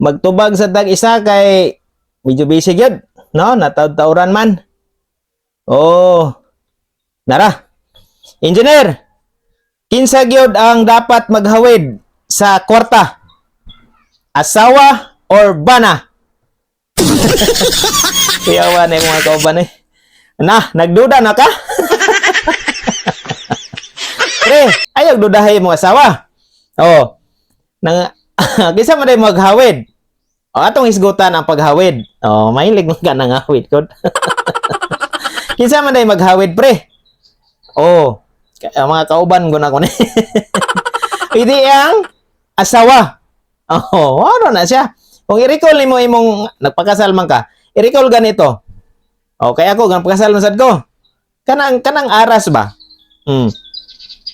Magtubag sa tag isa kay medyo busy gyud, no? Nataud-tauran man. Oh. Nara. Engineer, kinsa gyud ang dapat maghawid sa kwarta? Asawa or bana? Kuyawa na yung mga kauban eh. Na, nagduda na ka? Pre, ayaw dudahay mo asawa. Oh. Nang kinsa man day maghawid? Oh, atong hisgutan ang paghawid. Oh, mahilig man ka nang hawid kod. Kinsa man day maghawid, pre? Oh, ang mga kauban ko na ko ni. Hindi ang asawa. Oh, ano na siya? Kung i-recall nimo imong nagpakasal man ka, i-recall ganito. Okay ako, gan pagkasal man sad ko. Kanang aras ba?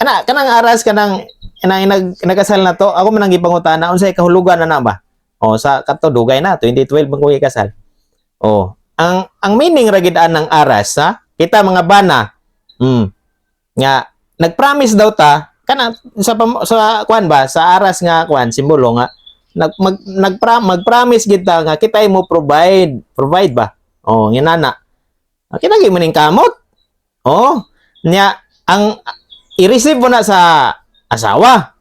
Kanang aras kanang kanang nagkasal na to, ako man ang gipangutana unsay kahulugan na na ba? Oh, sa kato dugay na 2012 man ko gikasal. Oh, ang meaning ra gid ng aras ha, kita mga bana. Nga nagpromise daw ta kana sa kuan ba, sa aras nga kuan simbolo nga nagpra magpromise kita nga kita mo provide provide ba. Oh, nginana. Ah, kita gyud mo ning kamot. Oh, nya ang i-receive mo na sa asawa.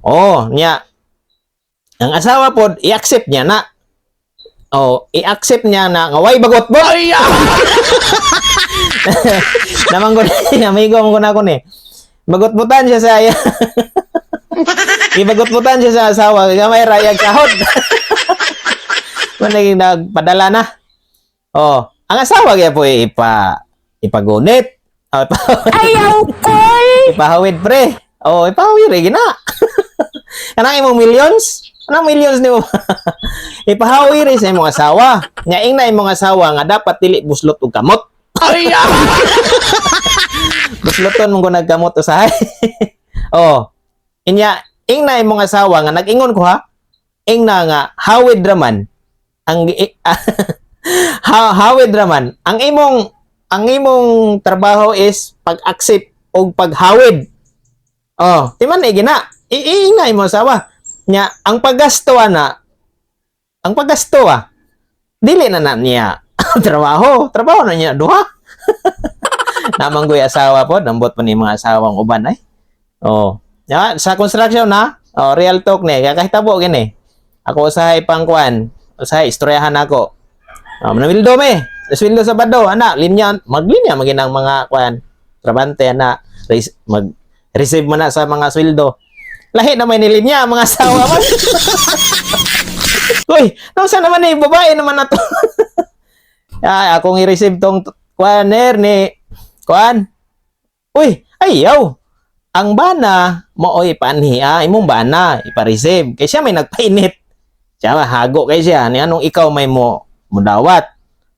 Oh, nya ang asawa pod i-accept niya na. Oh, i-accept niya na nga way bagot bo. Ay! Naman ko ni amigo mo ko na ko ni. Bagot-butan siya sa Ibagot-butan siya sa asawa, gamay rayag sahod. Man naging nagpadala na. Oh, ang asawa kaya po ipagunit. Oh, Ayaw ko! ipahawid, pre. Oh, ipahawid rin gina. Kanang imong millions? Kanang millions nimo? Ipahawid rin sa imong asawa. Nya ingna imong asawa nga dapat dili buslot og kamot. Ay! Busloton mo ko nagkamot usahay. Oh. Inya ingna imong asawa nga nag-ingon ko ha. Ingna nga hawid raman ang hawid raman ang imong trabaho is pag-accept og paghawid. Oh, ti man eh gina. Iingna imong asawa. Nya ang paggasto ana, ang paggasto ah, dili na na niya trabaho, trabaho na niya duha. Namang ko'y asawa po, nambot pa ni mga asawang uban ay. Oh. Ya, sa construction na, oh, real talk ni, kakahitabo gini. Ako usahay pang kuan, usahay istoryahan ako. Oh, manawildo me. Sweldo sa bado, ana, linya, maglinya maginang mga kuan, trabante ana, mag receive mo na sa mga sweldo. Lahi na may nilinya mga asawa man. Uy, nausa naman ni babae naman na to. Ay, akong i-receive tong kuan ner ni kuan. Uy, ayaw. Ang bana mooy panhi, ah, imong bana ipa-receive. Kay siya may nagpainit. Siya hago kay siya ni anong ikaw may mo mudawat.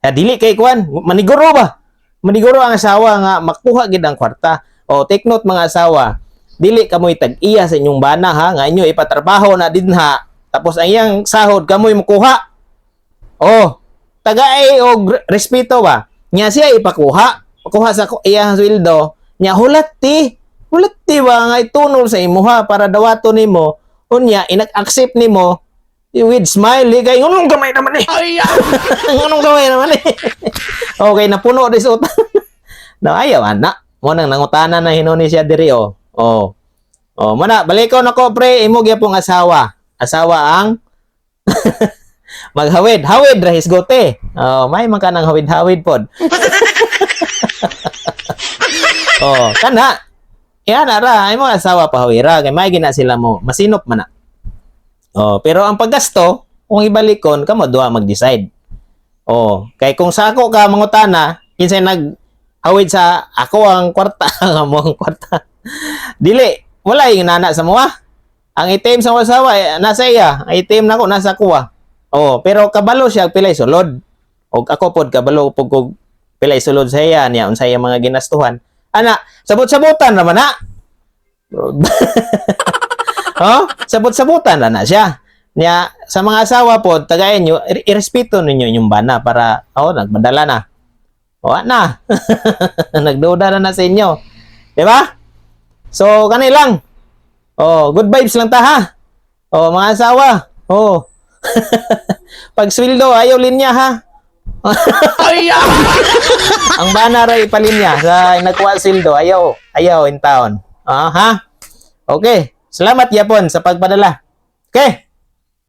Ya dili kay kuan, maniguro ba? Maniguro ang asawa nga makuha gid ang kwarta. O take note, mga asawa, dili kamoy tag-iya sa inyong bana ha, nga inyo ipatrabaho na dinha. Tapos ang iyang sahod kamoy mukuha. Oh, tagay og respeto ba? Nya siya ipakuha. Pakuha sa iyang sweldo. Nya hulat ti. Hulat ti ba nga itunol sa imuha para dawaton nimo. Unya inag-accept nimo with smile kay ngunong gamay naman eh. Ay! Ngunong gamay naman eh. Okay, napuno di sa utang. No, ayaw ana. Mo nang nangutana na hinuni siya diri oh. Oh. Oh, mo na balikon ako, pre, imo gyapong asawa. Asawa ang maghawid, hawid ra hisgote. Oh, may man ka nang hawid-hawid pod. Oh, kana. Yan ara, imo asawa pahawira kay may gina sila mo, masinop man na. Oh, pero ang paggasto, kung ibalikon kamo duha mag-decide. Oh, kay kung sa ako ka mangutana, kinsay naghawid sa ako ang kwarta, ang among kwarta. Dili, wala yung nana sa mua. Ang itim sa asawa eh, nasa iya, ang itim nako nasa kuha. Oh, pero kabalo siya pilay sulod. Og ako pod kabalo pud kog pilay sulod sa iya niya unsay iyang mga ginastuhan. Ana, sabot-sabutan naman na. Oh, sabot-sabutan na na siya. Niya sa mga asawa po, tagayin nyo, irespeto ninyo inyong bana para oh, nagpadala na. Wa na. Nagduda na na sa inyo. Di ba? So, kani lang. Oh, good vibes lang ta ha. Oh, mga asawa. Oh. Pag sweldo, ayaw linya ha. Ayaw! Ang bana ra ipalinya sa nagkuha sweldo, ayaw, ayaw in town. Ah, ha? Okay. Salamat yapon sa pagpadala. Okay.